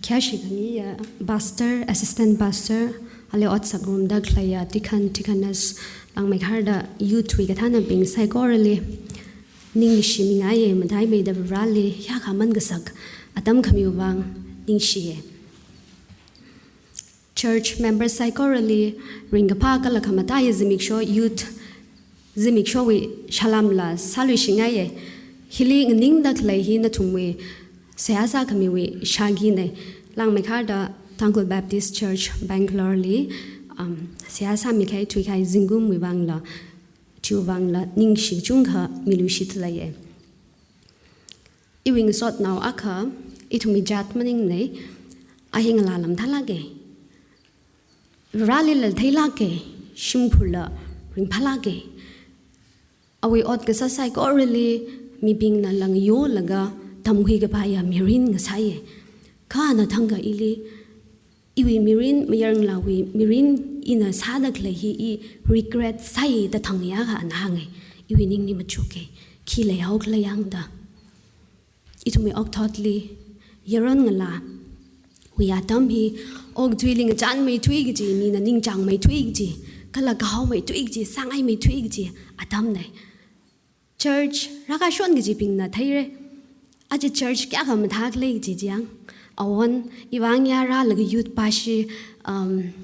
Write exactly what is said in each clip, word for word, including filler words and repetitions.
Kayāshi khani ya pastor, assistant pastor, ali ot sāngarumda khaleiya deacon, deaconess, langmeikharda youth wui kathānabing saikorali ningshimingaiya, mataimeida Vareli hiyākha aman kasak atam khamiwui vang ningshiya. Church member saikorali ringkaphā kala khamataiya zimiksho youth, zimikshowui salamla sāluishingaiya. Hili nganingda khalei hi nathumwui seihā sākhamiwui shākina. Langmeikharda Tangkhul Baptist Church Bangalore li, um, seihā sāmikahai thuikahai zingkumwui vangla, chiwui vangla ningshi kachungkha miluishitda leiya. Iwui ngasotnao akha, ithumwui jat maningmana, a hi ngalā lam thālāka. Vareli lātheilāka, shimkhurla ringphālāka. Awui ot kasā saikorali mibingna langayolaga tamkhui kapaiya mirin ngasāya. Kha ana thangkha ili, iwui mirin, mayarngalāwui mirin ina sāda khalei hi i regret sāya da thangya kha ana hānga. Iwui ningli machuka. Khi leihao khala yangda. Ithumwui okthotli, yaron ngalāwui atam hi, okathuili ngachānmeithui kaji, mina ningchāngmeithui kaji, kala kahaomeithui kaji, sāngaimeithui kaji atamna. Church rākashon kajibingna theira. Aja church kayākha mathā khalei kaji chiyang. Awon, iwui vang ya rālaga youth pashi, um,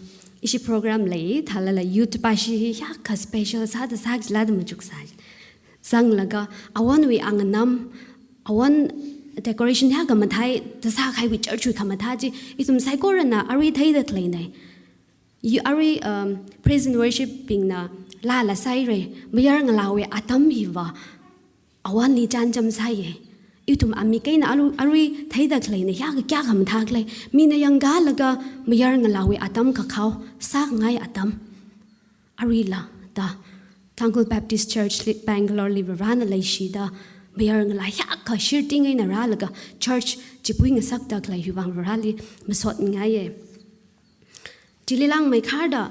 ishi program lei, thālala youth pashi hi hiyākha special sāda sā kajila da machuksā. Zanglaga, awonwui anganam, awon decoration hiyākha mathāda sākahaiwui church wui khamathā chi, ithum saikorana arui theida khaleina. I arui, um, praise and worship bingna lāla sāhaira, mayarngalāwui atam hiva awonli chānjam sāya. Ithum amik eina alu-, arui theida khaleina, hiyākha kayākha mathā khalei. Mina yangkalaga mayarngalāwui atam kakhao, sāngai atam. Aruila da, Tangkhul Baptist Church li, Bangalore li Varena leishida, mayarngalā hiyākha shirting eina rālaga church chipui ngasakda khalei hiwui vang Vareli masotmingaiya. Chili langmeikharda,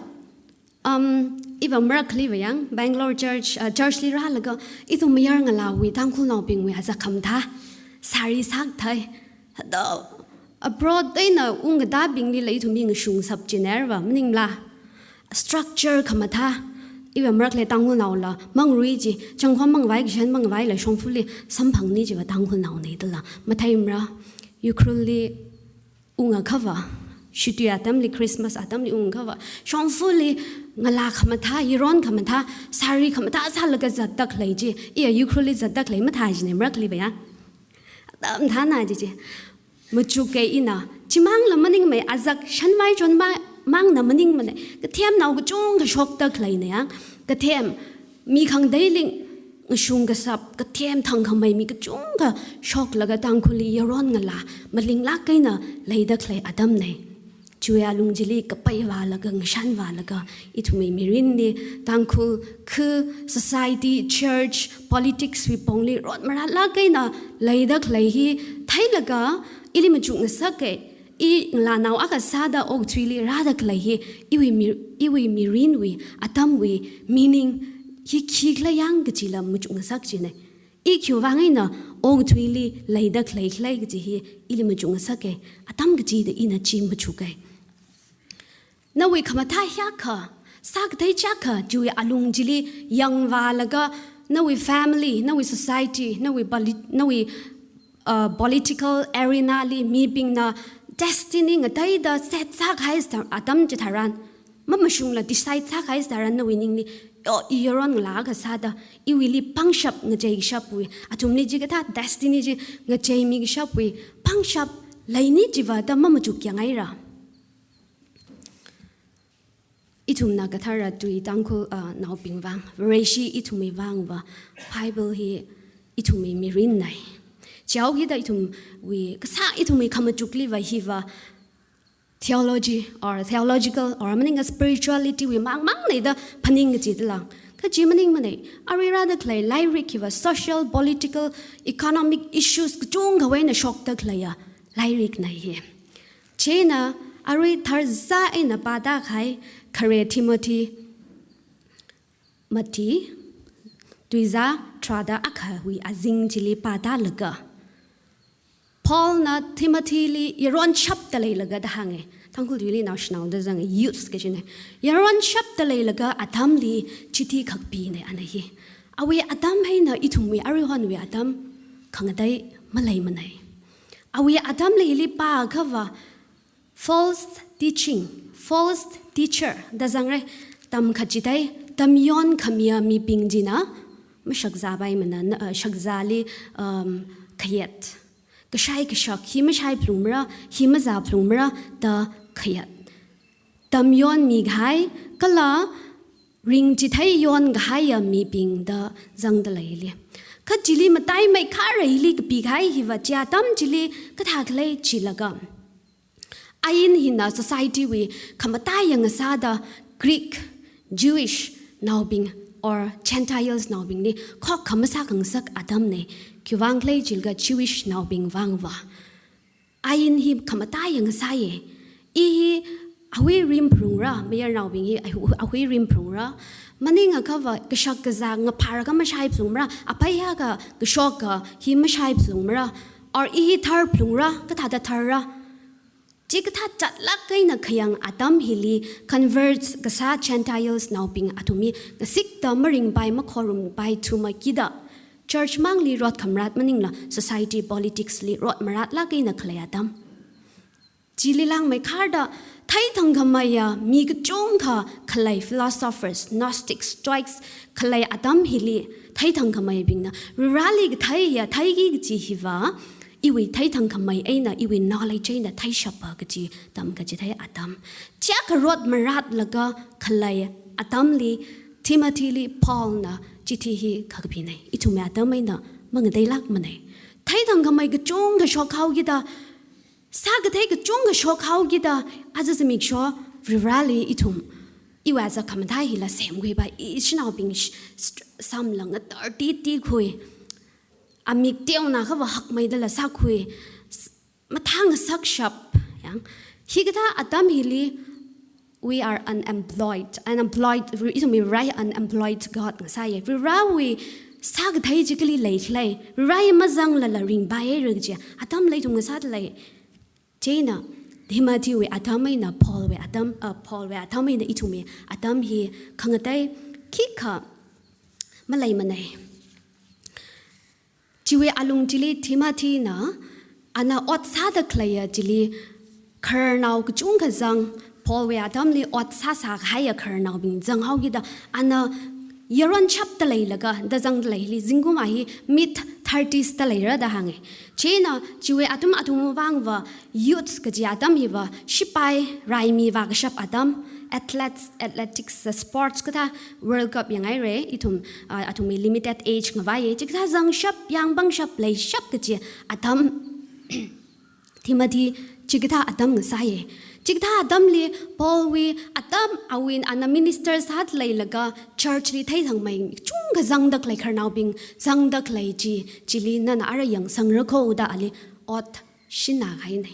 um, iva marakhaliva yang, Bangalore church, uh, church li rālaga, ithum mayarngalāwui, Tangkhulnaobingwui azak khamathā, sari sākathei, hada, abroad eina ungkatābinglila ithum hi ngashung sap chiner va, maningla. Structure khamathā, iva marakli Tangkhulnaola, mangarui chi, changkhom mangavai, kashan mangavaila, shongfali samphangni chiva Tangkhulnaona dala. Matheimara, Ukhrulli ungakhava, shitui atamli, Christmas atamli ungakhava, shongfali ngalā khamathā, yaron khamathā, sari khamathā sālaga zatda khalei chi, iya Ukhrulli zatda khalei mathā china, marakhaliva ya. Atam thāna chi chi. Machuka ina, chimangla maningmana, azak shanvai chonvai mangna maningmana, kathem nao kachungkha shokda khaleina yang, kathem mi khangateili ngashung kasap, kathem thangkhamei mi kachungkha shoklaga Tangkhulli yaron ngalā malinglāk eina leida khalei atamna. Chiwui alung chili kapai vālaga, ngashan vālaga, ithumwui mirinli, Tangkhul, khu, society, church, politics wui pongli rot marālāk eina leida khalei hi theilaga, ili machuk ngasaka, i ngalānao akha sāda okathuili rāda khalei hi, iwui mi-, iwui mirinwui, atamwui meaning hi khikhala yang kajila machuk ngasak china. I khiwui vang eina okathuili leida khalei khala kaji hi ili machuk ngasaka, atam kachida ina chi machuka. Nawui khamathā hiyākha, sākathei chiyākha, chiwui alung chili yangvālaga, nawui family, nawui society, nawui poli-, nawui, uh, political arena li mibingna destiny ngateida set sākahai sā-, atam chitharan, mamashungla decide sākahai tharan nawui ningli, yo, i yaron ngalā akha sāda, iwuili pangshap ngacheikashapwui, athumli chikathā destiny chi ngacheimikashapwui pangshap leini chiva da mamachuk kyangaira. Ithumna kathara tui Tangkhul, ah, naobing vang, Vareshi ithumwui vangva, Bible hi ithumwui mirinna. Chihaokida ithumwui, kasā ithumwui khamachukliva hiva, theology or theological or maningakha spirituality wui mangmangna da phaning kachida lāng. Kha chi maningmana, arui rāda khalei lairik hiva social, political, economic issues kachungkhawui eina shokda khaleiya lairikna hi. Chieina arui tharzā eina pāda kahai khare Timothy mati, tuizā tharāda akhawui azing chili pāda laga, Paulna Timothili yaronshapda leilaga da hānge. Tangkhul tuili naoshinao da zanga, youth kajina. Yaronshapda leilaga atamli chithi khakapina ana hi. Awui atam eina ithumwui aruihonwui atam khangatei maleimana. Awui atamli hili pāakhava false teaching, false teacher da zangra. Tamkachithei, tamyon khamiya mibing china mashakzāpaimana, na, uh, shakzāli, um, khayet. Kashai kashak, hi mashai phalungmara, hi mazā phalungmara da khayet. Tamyon mikahai, kala ringchithei yonkahaiya mibing da zangda leili. Kha chili mataimeikharali kapikahai hiva chi atam chili kathā khalei chilaga, ain hina society wui khamataiya ngasāda Greek, Jewish naobing or Gentiles naobingli khokkha masākhangasak atamna. Khiwui vang khala chilaga Jewish naobing vangva ain hi khamataiya ngasāya. I hi ahui rim phalungra, mayarnaobing hi ahui, ahui rim phalungra. Maningakhava kashak kazā ngaphālaga mashai phalungmara, aphei akha kashoka hi mashai phalungmara, or i hi thar phalungra, kathāda tharra. Chikathā chatlāk eina khayang atam hili convert kasā Gentiles naobing athum hi ngasikta maringpai, makhorumpai thumakida, church mangli rot khamarat maningla society politics li rot maratlāk eina khalei atam. Chili langmeikharda theithangkhameiya mi kachungkha khalei, philosophers, Gnostics, Stoics khalei atam hili theithangkhameibingna Vareli katheiya theiki kaji hiva iwui theithangkhamei eina, iwui knowledge eina theishapa kaji tamkachithei atam. Chiyākha rot maratlaga khalei atamli Timothili Paulna chithi hi khakapina. Ithumwui atam eina mangateilākmana. Theithangkhamei kachungkha shokhaokida, sākathei kachungkha shokhaokida, aja zimiksho Vareli ithum iwui aja khamathā hila semkhuipai, ishinaobing sh-, st-, samla ngatar titi khui, amik teonakhava hakmeidala sākhui, s-, mathāngasakshap, yang. Hikathā atam hili, we are unemployed. Unemployed, ithumwui Vare unemployed God ngasāya. Varewui sākathei chi kali leikhala, Vare mazanglala ringpaihaira kaji atamla ithum ngasāda lei. Chieina Timothy wui atam eina Paul wui atam, uh, Paul wui atam eina ithumwui atam hi khangatei khikha maleimana. Chiwui alung chili Timothy na ana ot sāda khaleiya chili khararnao kachungkha zang, Paul wui atamli ot sāsākahaiya khararnaobing zanghaokida ana yaronshapda leilaga da zangda leili, zingkum a hi mid thirties da leira da hānga. Chieina chiwui atam athum vangva youth kaji atam hiva shipai raimi vākashap atam, athletes, athletics, sports kathā World Cup yanghaira, ithum, ah, athumwui limited age ngavaiya, chikathā zangshap, yangpangshap, leishap kaji atam. Timothy chikathā atam ngasāya. Chikathā atamli Paul wui atam awui ana minister sāda leilaga church li theithangmei chungkha zangda khalei, khararnaobing zangda khalei chi, chili nana ara yangsangra kho da ali ot shinna kahaina.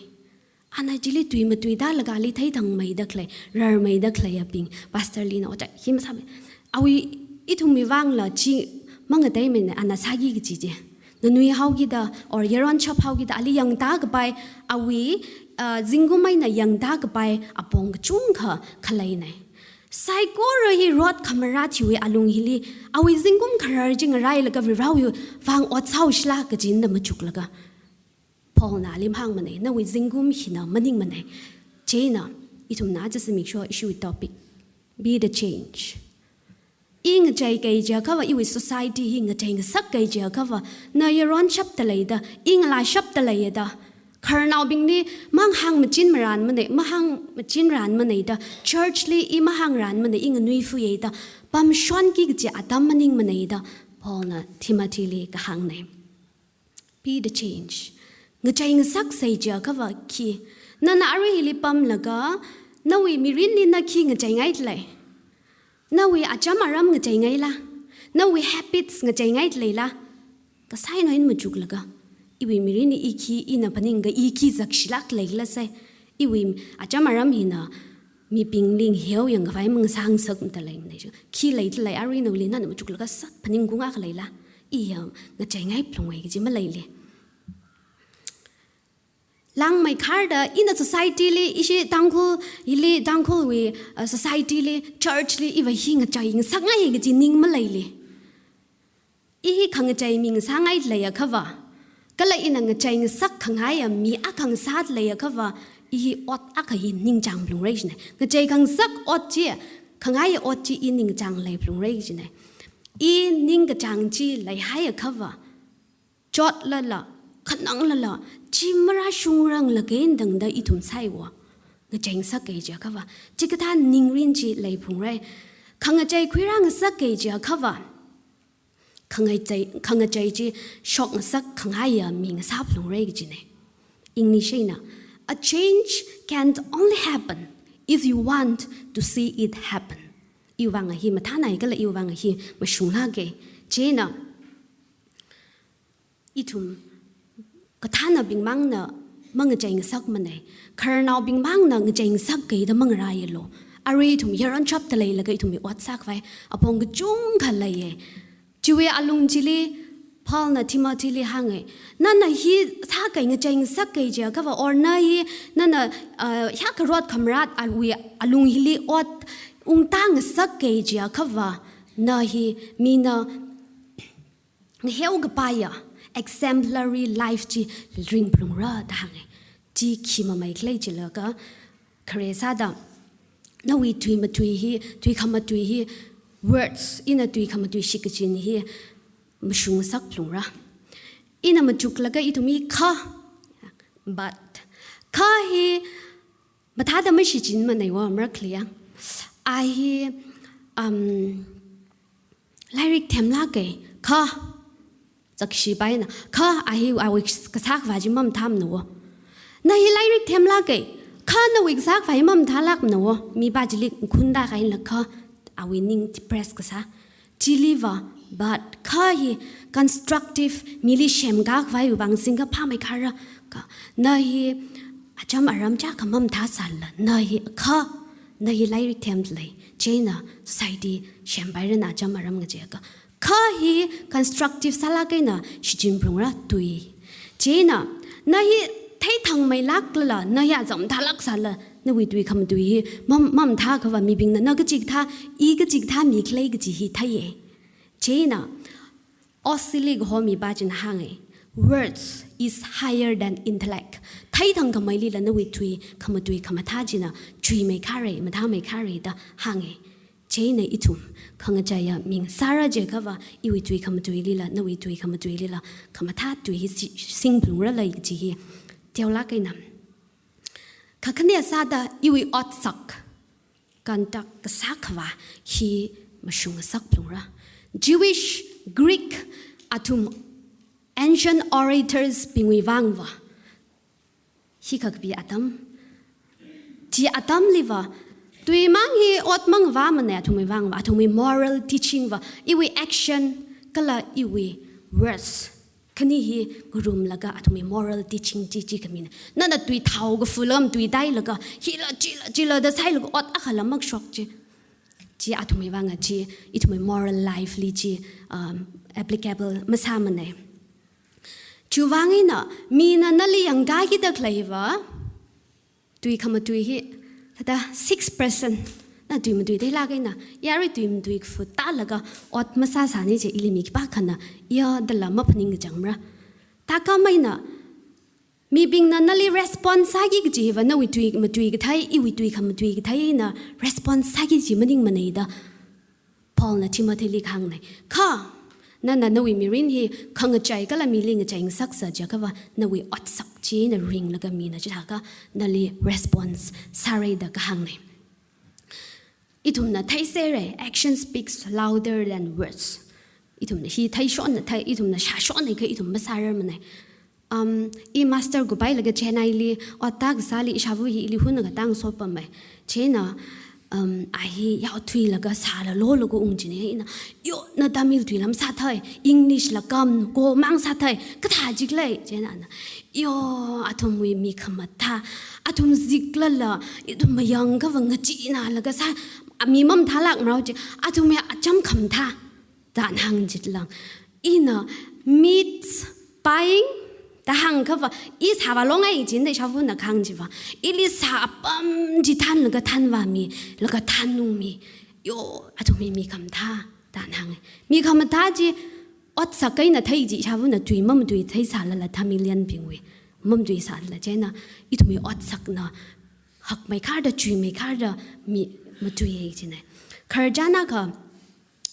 Ana chili tui matuida laga ali theithangmeida khalei, rarmeida khaleiyabing, pastor lina ot hi masāmei. Awui ithumwui vangla chi mangateimana, ana sāki kaji chi. Nganuihaokida, or yaronshaphaokida, ali yangda kapai, awui, uh, zingkum eina yangda kapai apong kachungkha khaleina. Saikora hi rot khamarat hiwui alung hili, awui zingkum kharar chi ngarailaga Varewui vang ot sāhaoshila kajina machuklaga, Paul na ali mahāngmana, nawui zingkum hina maningmana. Chieina ithumna aja zimiksho ishiwui topic, be the change. I ngachei kei jiakhava, iwui society hi ngachei ngasak kei jiakhava, na yaronshapda leida, i ngalāshapda leida, khararnaobingli mahāngmachin maranmana, mahāngmachin ranmana da, church li i mahāngranmana, i nganuifuya da pamshonki kaji atam maningmana da Paul na Timothy li kahāngna. Be the change. Ngachei ngasaksei jiakhava khi, nana arui hili pamlaga, nawui mirinli na khi ngacheingaida lei? Nawui acham aram ngacheingaila? Nawui habits ngacheingaida leila? Kasāna eina machuklaga, iwui mirinli i khi, ina phaningakha i khi zakshilāk leikhala sai. Iwui acham aram hina mibingli ngaheo yangkhavai mangasāngasakmada leimana. Khi leida lei arui nawuili nana machuklaga sat phaningungakha leila? I ya ngacheingai phalunga kaji maleila. Langmeikharda ina society li, ishi Tangkhul, ili Tangkhulwui, uh, society li, church li, iva hi ngachei ngasakngai kaji ning maleili. I hi khangachei mi ngasāngai leiakhava, kala ina ngachei ngasak khangaiya mi akha ngasā leiakhava, i hi ot akha hi ningchāng phalungra kajina. Ngachei khangasak ot chi, khangaiya ot chi i ningchāng lei phalungra kajina. I ningkachāng chi leihaiakhava, chotlala, khananglala, chi marāshungranglakha eina tangda ithum sāiwo. Ngachei ngasak kaji akhava, chikathā ningrin chi lei phalungra. Khangachei khuirā ngasak kaji akhava, khangachei, khangachei chi shok ngasak khangaiya mi ngasā phalungra kajina. English eina, "A change can only happen if you want to see it happen." Iwui vang hi mathānai kala iwui vang hi mashunglāka. Chieina, ithum kathānabingmangna mangachei ngasakmana, khararnaobingmangna ngachei ngasak kaida mangarāilu. Arui ithum yaron shapta leilaga ithumwui ot sākhavai apong kachungkha leiya. Chiwui alung chili Paulna Timothy li hānga, nana hi sākai ngachei ngasak kaji akhava, or na hi nana, uh, hiyākha rot khamarat awui alung hili ot ungtā ngasak kaji akhava, na hi mina ngaheo kapaiya exemplary life chi ring phalungra da hānga. Chi khi mamei khala jilaga, khare sāda, nawui tui matui hi, tui khamatui hi, words, ina tui khamatui shikachin hi mashung ngasak phalungra. Ina machuklaga ithum hi kha, but, kha hi mathāda mashichinmanei wa, marakhli yang. A hi, um, lairik themlāka, kha, zakshi paina, kha a hi awui kasā khavai chi mamathāmana wo. Na hi lairik themlāka, kha nawui kasā khavai mamathālākmana wo. Mipā chili khunda kainla kha awui ning depress kasā. Chiliva, but kha hi constructive, mili semkā khavai vang singkaphāmei kharā, kha na hi acham aram chiyākha mamathāsālala, na hi kha, na hi lairik themlei, chieina society sempairana acham aram ngacheiakha. Kha hi constructive sālāk eina shichin phalungra tui. Chieina, na hi theithangmeilāklala, na hi acham thālāksālala, nawui tui khamatui hi mam-, mamathā akhava mibingna na kachikathā, i kachikathā mi khalei kaji hi theiya. Chieina, Osili kaho mipā china hānga, "Words is higher than intellect." Theithang khameilila nawui tui khamatui khamathā china chuimei kharei, mathāmei kharei da hānga. Chieina ithum khangacheiya mi ngasāra jiakhava, iwui tui khamatuilila, nawui tui khamatuilila, khamathā tui hi si-, sing phalungra lei kaji hi teolāk eina. Kakhane sāda iwui otsak, conduct kasā khavā hi mashung ngasak phalungra. Jewish, Greek, athum ancient orators bingwui vangva, hi kakapi atam, chi atamliva, tuimang hi ot mangavāmana athumwui vangva, athumwui moral teaching va, iwui action kala iwui words khani hi ngarumlaga athumwui moral teaching chi chi khamina. Nana tui thao kafula matui tailaga, hila chila chila da sāhailaga ot akhala makashok chi. Chi athumwui vanga chi, ithumwui moral life li chi, um, applicable masāmana. Chiwui vang eina, mina nali yangkākida khaleiva, tui khamatui hi, thāda six percent, na tui matui theilāk eina, yarui tui matui kafu tālaga ot masāsāni chi ili mi khipākhana, ya dala maphaning kachangmara. Thākhamei eina, mibingna nali response sāki kajiva, nawui tui matui kathei, iwui tui khamatui kathei eina response sāki kaji maningmana da Paulna Timothy li kahāngna. Kha, nana nawui mirin hi khangachei kala mili ngachei ngasaksa jiakhava, nawui otsak china ringlaga mina chithākha nali response sāra da kahāngna. Ithumna theiserra, action speaks louder than words. Ithumna hi theishonna thei, ithumna shāshonna kha ithum masārarmana. Um, i master kupailaga Chennai li, ot tā kasāli ishāva hi ili hun akha tāngasopamma. Chieina, um, a hi yaothuilaga sāla lolaga ung china, ina, "Yo, na Tamil tui lam sāthei, English la kam ko mang sāthei, kathā jik lei," chieina ana, "Yo, athumwui mi khamathā, athum ziklala, ithum mayang kavang ngachee nalaga sā, a mi mamathālākmarao chi, athumwui acham khamathā." Da ana hāng chitlang. Ina, "Meat buying, Da hāngkhava, i sāvā longai jin da ishāvana kahāng chiva. Ili sā apam chi thanlaga thanvāmi, laga thanungmi. Yo, athumwui mi khamathā, da hānga. Mi khamathā chi otsak eina thei chi ishāvana tui mamatui theisālala tha millionbingwui. Mamatui sālala chieina, ithumwui otsakna hakmeikharda, chuimeikharda mi matuiya jina. Khararchan akha,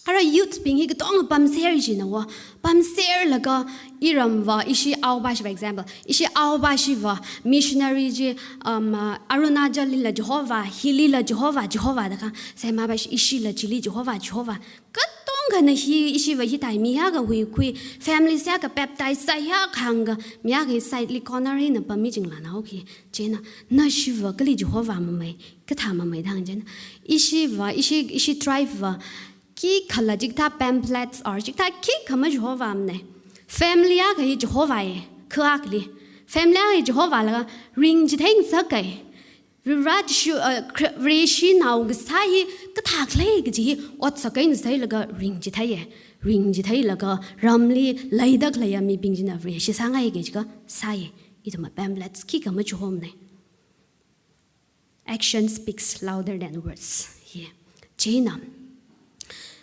ara youthbing hi katonga pamser jina wa, pamserlaga iramva ishi aopa shiva example, ishi aopa shiva missionary chi, um, uh, Arunachallila Jehovah, hilila Jehovah, Jehovah da kahāng, semaba shi ishila chili Jehovah, Jehovah. Katonga na hi ishiva hithāda mi akha huikhui, family sāakha baptize sāya kahāngkha, mi akha hi side li corner eina pammi jingla nao khi, chieina, na shiva kali Jehovah mamei, kathā mamei da hāng chieina. Ishiva, ishi, ishi tribe va, khikhala chikathā pamphlets or chikathā khikha ma Jehovah mana. Family akha hi Jehovah e, kha akhali. Family akha hi Jehovah laga ringchitheingasaka. Varivara Jishu, uh, Khri-, Vareshinao kasā hi kathā khalei kaji hi otsak eina theilaga ringchitheiya. Ringchitheilaga ramli leida khaleiya mibing china Vareshi sāngai kaji kasā hi. Ithumva pamphlets khikha ma Jehovah mana. Action speaks louder than words. Hi. Chieina,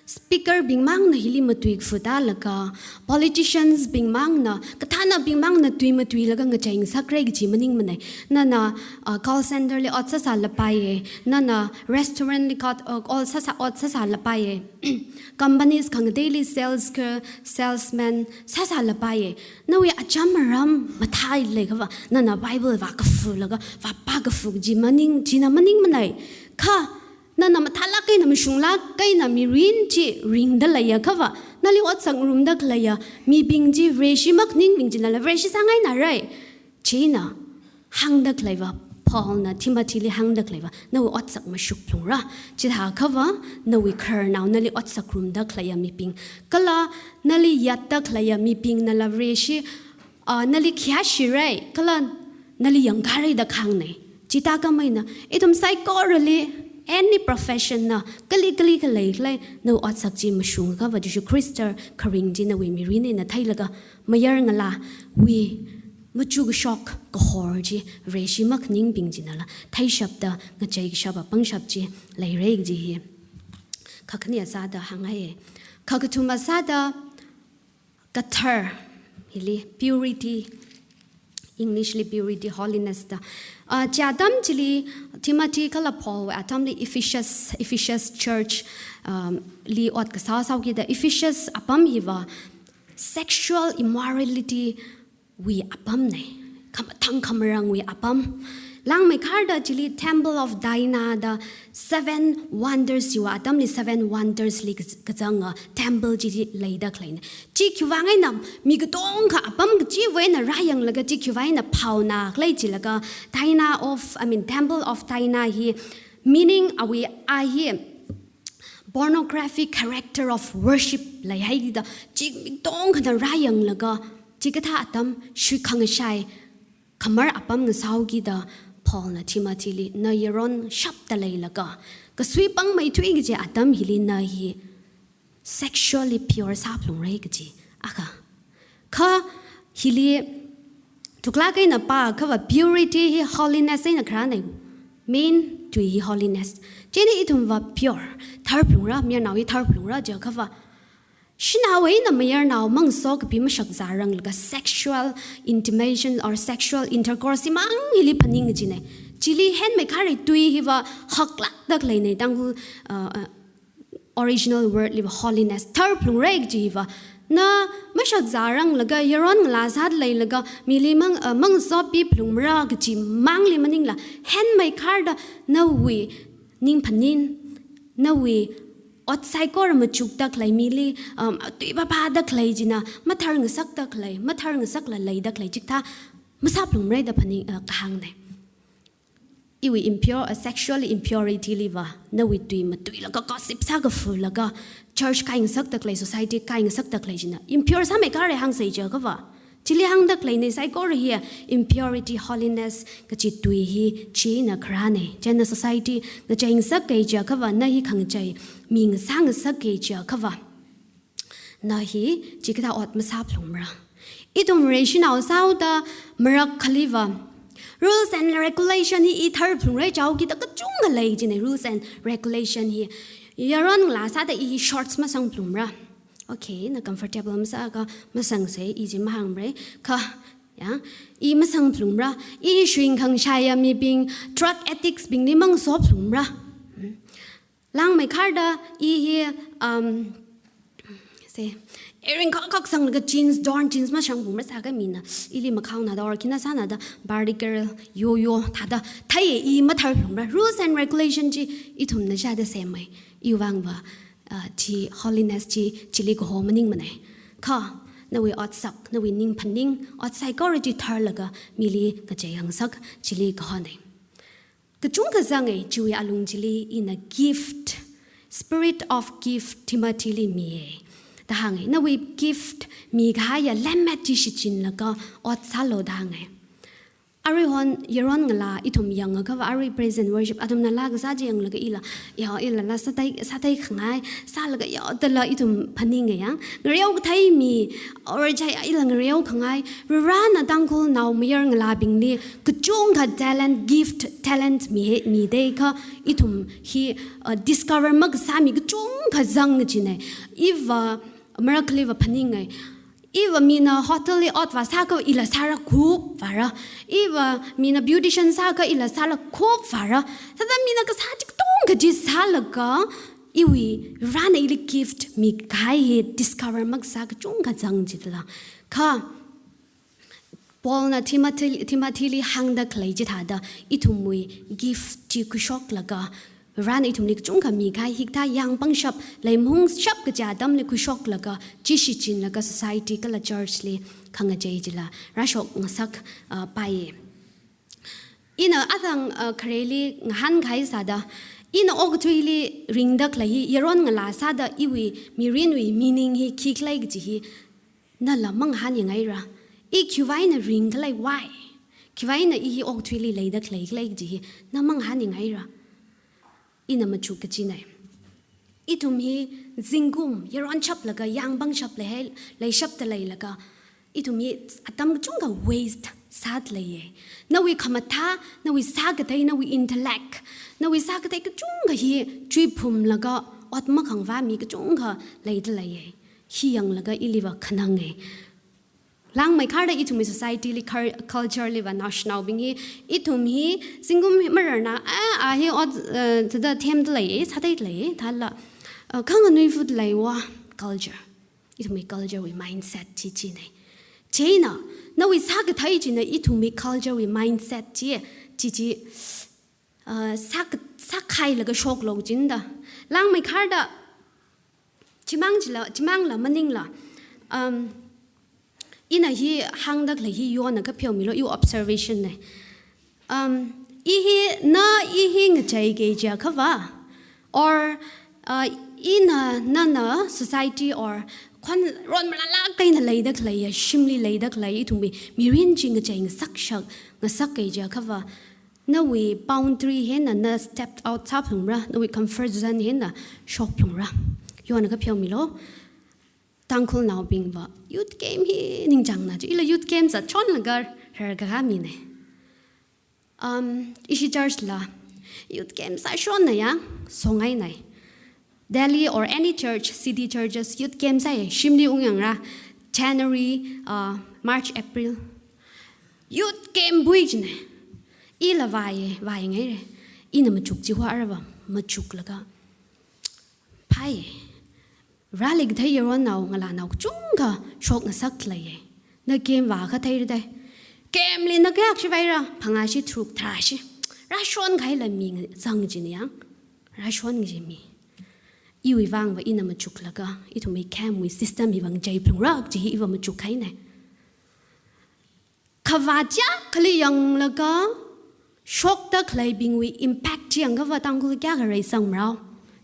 speakerbing mangna hili matui kafu tālaga, politiciansbing mangna, kathānabing mangna tui matuilaga ngacheingasakra kaji maningmana. Nana, uh, call center li ot sāsālapaiya, nana restaurant li ot, uh, ot sāsā, ot sāsālapaiya. Companies khangateili sales girl, salesman sāsālapaiya. Nawui acham aram mathālei khava, nana Bible vākafulaga, vāpākafu kaji maning, china maningmana. Kha, nana mathālāk eina mashunglāk eina mirin chi ringda leiya khava, nali otsak ngarumda khaleiya mibing chi Vareshi makhaningbing chinala Vareshi sāngainara. Chieina hāngda khaleiva, Paulna Timothyli hāngda khaleiva, nawui otsak mashuk phalungra. Chithākhava, nawui khararnao nali otsak ngarumda khaleiya mibing, kala nali yātda khaleiya mibingnala Vareshi, ah, nali khayāshira, kala nali yangkāra da kahāngna. Chithākhameina, ithum saikorali, any profession na, kali kali khalei khalei, nawui otsak chi mashungakhava Jishu Khrista kharing chi nawui mirin eina theilaga, mayar ngalāwui machukashok kahor chi Vareshi makhaningbing chinala theishapda ngacheikashapa pangshap chi leira kaji hi kakhane sāda hāngai. Kakathuma sāda kathar, hili purity, English li purity, holiness da. Ah, chi atam chili Timothy kala Paul atamli Ephesus, Ephesus church, um, li ot kasā sāhaokida Ephesus apam hiva sexual immorality wui apamna, khamathāng khamarangwui apam. Langmeikharda chili Temple of Diana da seven wonders hiwui atamli seven wonders li kaz-, kazanga temple chi chi leida khaleina. Chi khiwuivang eina mi katonga apam kachiwui eina rāyanglaga chi khiwuivang eina phaona khalei chilaga Diana of, I mean, Temple of Diana hi meaning awui a hi pornographic character of worship leihaida, chi mi katongana rāyanglaga, chikathā atam shuikhangashai khamar apam ngasāhaokida Paulna Timothyli na yaron shapda leilaga, kasui pangmeithui kaji atam hili na hi sexually pure sāphalungra kaji akha. Kha hili thuklāk eina pākhava purity hi holiness eina kharāna, main tui hi holiness. Chieina ithumva pure, tharphalungra, mayarnao hi tharphalungra jiakhava, shanao eina mayarnao mangaso kapi mashakzāranglaga sexual intimation or sexual intercourse himang hili phaning kajina. Chili henmeikhare tui hiva haklākda khaleina, Tangkhul, uh, uh, original word liva holiness, tharphalungra kaji hiva. Na mashakzāranglaga, yaron ngalā sāda leilaga, mili mang, uh, mangaso piphalungmara kaji mangli maningla, henmeikharda nawui ningphaning, nawui ot saikora machukda khalei mili, um, tui papāda khalei china, mathar ngasakda khalei, mathar ngasakla leida khalei chikathā masāphalungmara da phaning, uh, kahāngna. Iwui impure, uh, sexual impurity liva, nawui tui matuilaga gossip sākafulaga, church kai ngasakda khalei, society kai ngasakda khalei china impure sāmeikhare hāngsei jiakhava, chili hāngda khaleina saikora hi impurity, holiness kaji tui hi china kharāna. Chieina society ngacheingasaka jiakhava, na hi khangachei mi ngasā ngasaka jiakhava, na hi chikathā ot masāphalungmara. Ithum Vareshi nao sāhaoda marak khaliva rules and regulation hi i tharphalungra jihaokida kachungkha lei jina, rules and regulation hi. Yaron ngalā sāda i hi shorts masangphalungra. Okay, na comfortable masāakha masangsa, i chi mahāngra. Kha, ya, i masangphalungra. I hi shwing khangashaiya mibing, drug addicts bingli mangasophalungra. Langmeikharda i hi, um, se, earring khak khak sanglaga jeans, torn jeans masangphalungra sāakha mina ili makhaona da or khina sāna da, party girl, yo yo, thāda theiya, i matharphalungra. Rules and regulation chi ithumna shāda semhai. Iwui vangva, uh, chi holiness chi, chili kaho maningmana. Kha, nawui otsak, nawui ning phaning, ot saikora chi tharlaga mili ngachei ngasaka, chili kahona. Kachungkha zanga, chiwui alung chili ina gift, spirit of gift Timothy li miya da hānga. Nawui gift mikahaiya lemmet chi shichinlaga ot sālu da hānga. Aruihon yaron ngalā ithum yangakhava, arui praise and worship athumna laa kasā chi yanglaga ila, ya, ila laa sāthei, sāthei khangai, sālaga ya, dala ithum phaninga yang. Ngareo kathei mi, or chai ila ngareo khangai, Varena Tangkhulnao mayar ngalābingli kachungkha talent, gift, talent mi he, mida kha ithum hi, uh, discover makasā mi kachungkha zanga jina. Iva marak khaliva phaninga. Iva mina hotel li ot vāsāakha ila sāra khup vāra. Iva mina beautician sāakha ila sāra khup vāra. Thāda mina kasā chi katonga chi sālaga, iwui Varena ili gift mikahai hi discover makasā kachungkha zanga jidala. Kha Paulna Timothy, Timothy li hāngda khalei chithāda, ithumwui gift chi khuishoklaga, Varena ithumli kachungkha mikahai hikathā yāngpangshap, leimahungshap kaja atamli khuishoklaga, chi shichinlaga society kala church li khangachei chila rāshok ngasak, uh, paiya. Ina athang, uh, khareli ngahānkahai sāda, ina okathuili ringda khalei hi, yaron ngalā sāda iwui mirinwui meaning hi khikhala kaji hi, nala mangahān yangngaira. I khiwuivang eina ringkhala, why? Khiwuivang eina i hi okathuili leida khalei khala kaji hi, na mangahān yangngaira. Ina machuk kajina. Ithum hi zingkum, yaron shaplaga, yāngpangshap leihai, leishapda leilaga, ithum hi atam kachungkha waste sāda leiya. Nawui khamathā, nawui sākathei, nawui intellect, nawui sākathei kachungkha hi chuiphumlaga ot makhangavā mi kachungkha leida leiya. Hi yanglaga iliva khananga. Langmeikharda ithumwui society li cul-, culture liva naoshinaobing hi, ithum hi zingkum hi mararna, a, a hi ot, uh, thāda themda lei, sātheida lei, thāla, uh, khanganui fut leiwa culture. Ithumwui culture wui mindset chi china. Chieina, nawui sākathei china ithumwui culture wui mindset chi, chi chi, uh, sāk-, sākhailaga shoklu jida. Langmeikharda, chimang chila, chimangla maningla, um, ina hi hāngda khalei hi yonna kapheomilu, iwui observation na. Um, i hi, na i hi ngacheiki jiakhava, or, uh, ina, nana society or khon ron malalak kaina leida khaleiya, shimli leida khalei ithumwui mirin chi ngachei ngasak shak, ngasakai jiakhava, nawui boundary hi na, na step out sāphalungra, nawui comfort zone hi na shokphalungra. Yonna kapheomilu. Tangkhulnaobingva youth camp hi ningchāngna chi, ila youth camp zatshonlaga rarkahā mina. Um, ishi church la youth camp sāshonna ya, songaina. Delhi or any church, city churches, youth camp sāya, shimli ungyangra, January, uh, March, April. Youth camp bui jina. Ila vāya, vāyangngaira. Ina machuk chi hua arava, machuklaga. Phai. Rāli kathei yaronnao, ngalānao kachungkha shok ngasak leiya. Na camp vāakha theira da. Camp li na kayākha shi vāra, phangāshi, tharuk, tharāshi. Rāshon kahaila mi nga-, zang jina yang. Rāshon kaji mi. Iwui vangva ina machuklaga, ithumwui camp wui system hiva ngacheiphalungra kaji hi iva machukhaina. Khavā chiakhali yanglaga, shokda khaleibingwui impact chi yangakhava Tangkhul kayākha reisangmarao.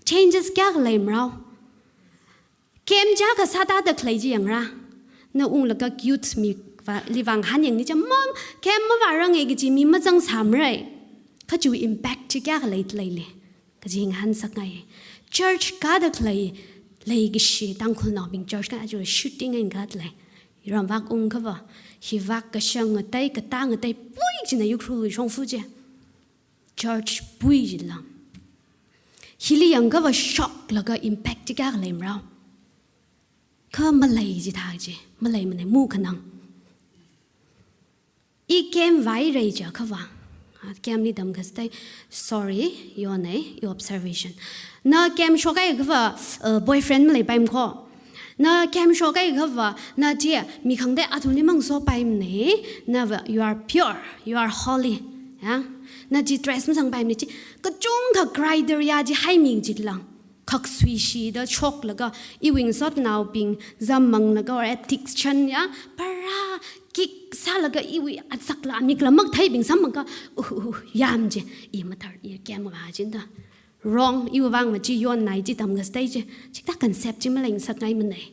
Changes kayākha leimarao. Camp chiakha sātāda khalei chi yangra. Na unglaga youth mi va, li vang hān yangni cha ma, camp mavāranga kaji mi mazangsāmara. Kha chiwui impact chi kayākha leida leili kaji ngahānsakngai. Church kāda khalei, leikashi Tangkhulnaobing church kāda shooting eina kāda lei. Iramvak ungkhava, hivak kashang ngatei, katā ngatei, pui china yukrulu shongfa chi. Church pui chila. Hili yangkhava shoklaga impact chi kayākha leimara. Kha malei chithā chi, maleimanei mu khanang. I camp vāhaira jiakhava. Ah, camp li tamkastai, sorry, yonei, your observation. Na camp shokhaiakhava, uh, boyfriend maleipaimana ko. Na camp shokhaiakhava, na chi, mi khangatei athumli mangasopaimanei, nava, you are pure, you are holy. Ya? Na chi dress masangpaimanei chi, kachungkha criteria chi haimi chila. Khaksuishida shoklaga, iwui ngasotnaobing, zammanglaga or ethics chan ya, para kik sālaga iwui atsakla, amikla maktheibing samphangakha, uh, uh, uh, yam chi, i mathar, i camp vā chida. Wrong, iwui vang va chi yonnai chi tamkastai chi, chikathā concept chi maleingasakngaimanei.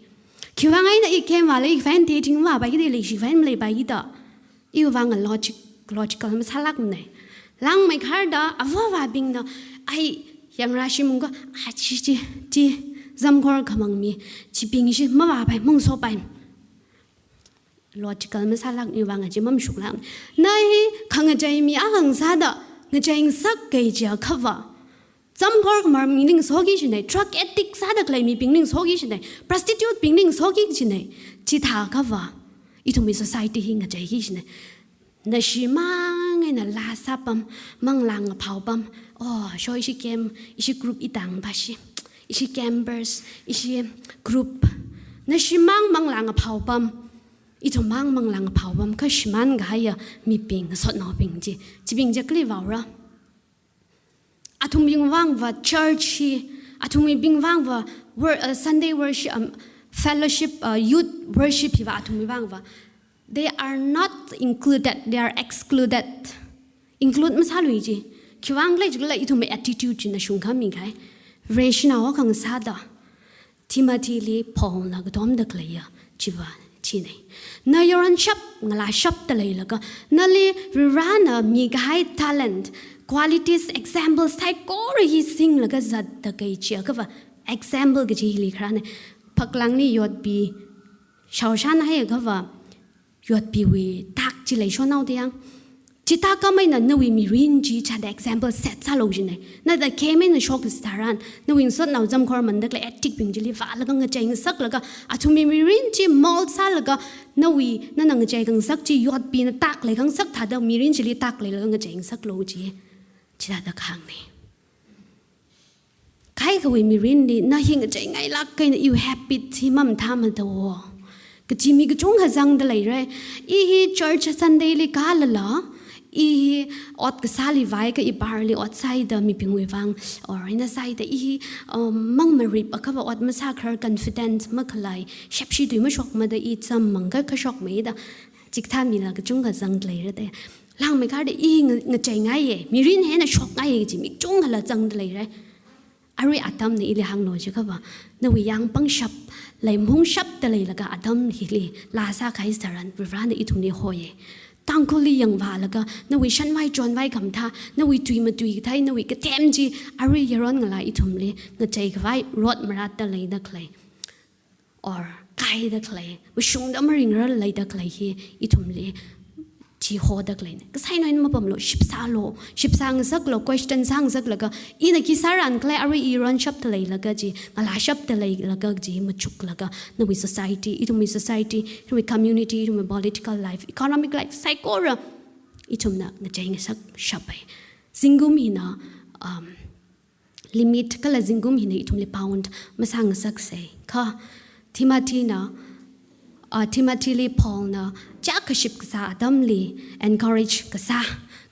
Khiwui vang eina i camp vāla i fine te ching vāpai kida, leishi fine maleipai kida. Iwui vang a logic, logical masālākmanei. Langmeikharda, avāvābingna, ai, yangra shimungkha, a chi, chi, chi, zamkhor khamang mi, chibing chi, mavāpai, mangasopai. Logical masālāk, iwui vang a chi mamshuklāk. Na hi, khangachei mi akha ngasāda, ngacheingasak kajia khava. Zamkhor khamar mibingli ngasoki jinei, drug addict sāda khalei mibingli ngasoki jinei, prostitute bingli ngasoki jinei, chithā khava, ithumwui society hi ngacheiki jinei. Nashimang eina laa sāpam, manglā ngaphāopam, oh, sho ishi camp, ishi group itang bashi, ishi campers, ishi group. Nashimang manglā ngaphāopam, ithummang manglā ngaphāopam, kha shimān kahaiya mibing, ngasotnaobing chi, chibing chi kali vāora. Athumbing vangva church hi, athumbing vangva wor-, uh, Sunday worship, um, fellowship, uh, youth worship hiva athumbing vangva. They are not included, they are excluded. Include masālui chi. Khiwui vang khala jikhala ithumwui attitude china shungkhami kahai. Vareshinao khangasāda. Timothy li Paul na katomda khaleiya chiva chinei. Na yaronshap ngalāshapda leilaga, nali Varena mikahai talent, qualities, example saikora hi singlaga zatda kajia khava, example kaji hili kharānei. Phaklangli yotpi shaoshan haiakhava, yotpiwui tak chi leishonhaoda yang. Chithā khamei eina nawui mirin chi chithāda example set sālu jinei. Nada khemei eina shok tharan, nawui ngasotnao zamkhor manda khalei addict bing chili vālaga ngacheingasaklaga, athumwui mirin chi mold sālaga, nawui, nana ngachei khangasak chi yotpina tak lei khangasak thāda mirin chili tak leilaga ngacheingasaklu chi. Chithāda khangnei. Kaikhawui mirinli, na hi ngacheingailāk eina iwui habit hi mamathā mada wo. Kaji mi kachungkha zangda leira. I hi church Sunday li kālala, i hi ot kasāli vāakha i barli ot sāhaida mibingwui vang, or ina sāhaida i hi, um, mangmarip akhava ot masākhar confident makhalei, shepshi tui mashokmada i zammang kha kashokmeida. Chikathā mila kachungkha zangda leira da. Langmeikharda i nga-, ngacheingaiya, mirin hi eina shokngaiya kaji mi kachungkhala zangda leira. Arui atamna ili hānglu jikhava, nawui yāng pangshap, lei mungshapda leilaga atam hili, laa sākahai tharan, Varena ithumli hoiya. Tangkhulli yangvālaga, nawui shanvai chonvai khamathā, nawui tui matui kathei, nawui kathem chi, arui yaron ngalā ithumli, ngacheikhavai, rot maratda leida khalei. Or kaida khalei, mashungda maringrar leida khalei hi ithumli chihoda khaleina. Kasai noin mapamlu, shipsālu, shipsā ngasaklu, question sāngasaklaga, ina khi sāran khalei arui i yaronshapda leilaga chi, ngalāshapda leilaga chi, machuklaga, nawui society, ithumwui society, ithumwui community, ithumwui political life, economic life, saikora, ithumna ngacheingasak shapai. Zingkum hina, um, limit kala zingkum hina ithumli bound masāngasaksei. Kha Timothy na, ah, Timothy li Paul na chāk kaship kasā atamli encourage kasā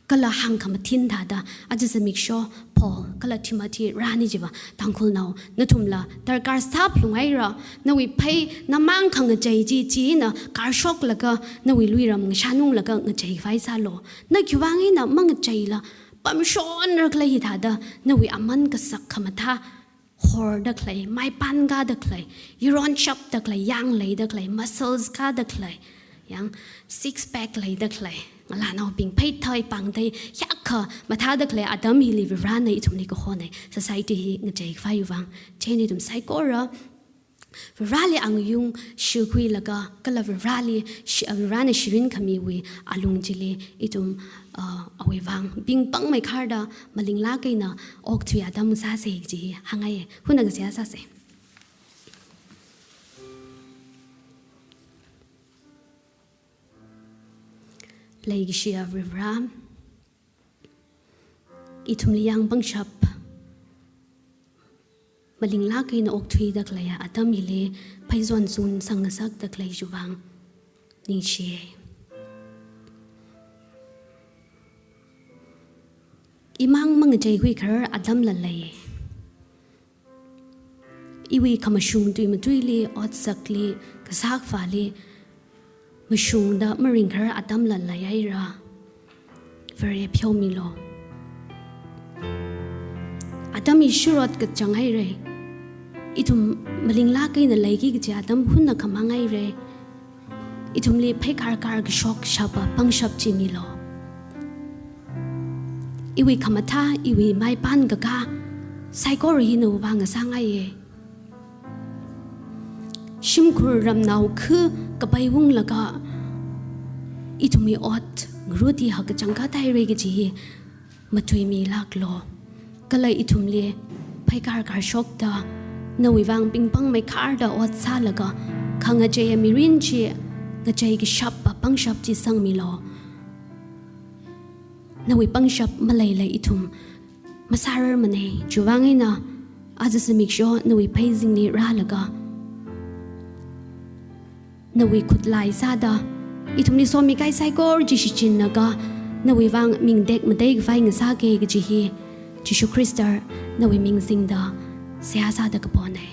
kala hāngkhamathin thāda, aja zimiksho Paul kala Timothy rāni jiva, Tangkhulnao nathumla darkar sāphalunghaira, nawui phei namang khangachei chi china karshoklaga nawui luiram ngashanunglaga ngacheikhavai sālu. Na khiwui vang eina mangacheila pamshonra khalei hithāda, nawui aman kasak khamathā horda khalei, maipan kāda khalei, yaronshapda khalei, yāng leida khalei, muscles kāda khalei, yāng six pack leida khalei, ngalānaobing phei thai pāng thai, hiyākha mathāda khalei atam hili Varena ithumli kahonei, society hi ngacheikhavaiwui vang. Chieina ithum saikora, Vareli angayung shikhuilaga, kala Vareli shi-, Varena shirin khamiwui alung chili ithum, uh, awui vang pingpangmeikharda malinglāk eina okthui atam sāsa kaji hāngngaiya. Hunakha seihā sāsa. Leikashiya Vare, ithumli yāng pangshap malinglāk eina okthuida khaleiya atam hili pheichon chun sangngasakda khalei chiwui vang ningshiya. Imang mangacheikhui kharar atamla lei. Iwui khamashung tui matuili, otsakli, kasā khavāli mashungda maringkharar atamla leihaira. Vare pheomilu. Atam hi shurot kachang haira. Ithum malinglāk eina leiki kaji atam hunakha mang haira. Ithumli pheikārkār kashok kashapa pangshap chi milu. Iwui khamathā, iwui maipān kakā saikora hi nawui vang sāngaiya. Shimkhur ramnao khu kapaiunglaga ithumwui ot ngarut hi hakachangkhat haira kaji hi matuimilāklu. Kala ithumli pheikārkār shokta, nawui vang pingpangmeikharda ot sālaga, khangacheiya mirin chi ngachei kashapa pangshap chi sangmilu. Nawui pangshap maleila ithum masārarmana. Chiwui vang eina aja zimiksho nawui pheizingli rālaga, nawui khutlai sāda, ithumli somikahai saikora chi shichinlaga, nawui vang ming tekmatei khavai ngasāka kaji hi Jishu Khrista nawui ming singda seihā sāda kapona.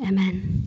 Amen.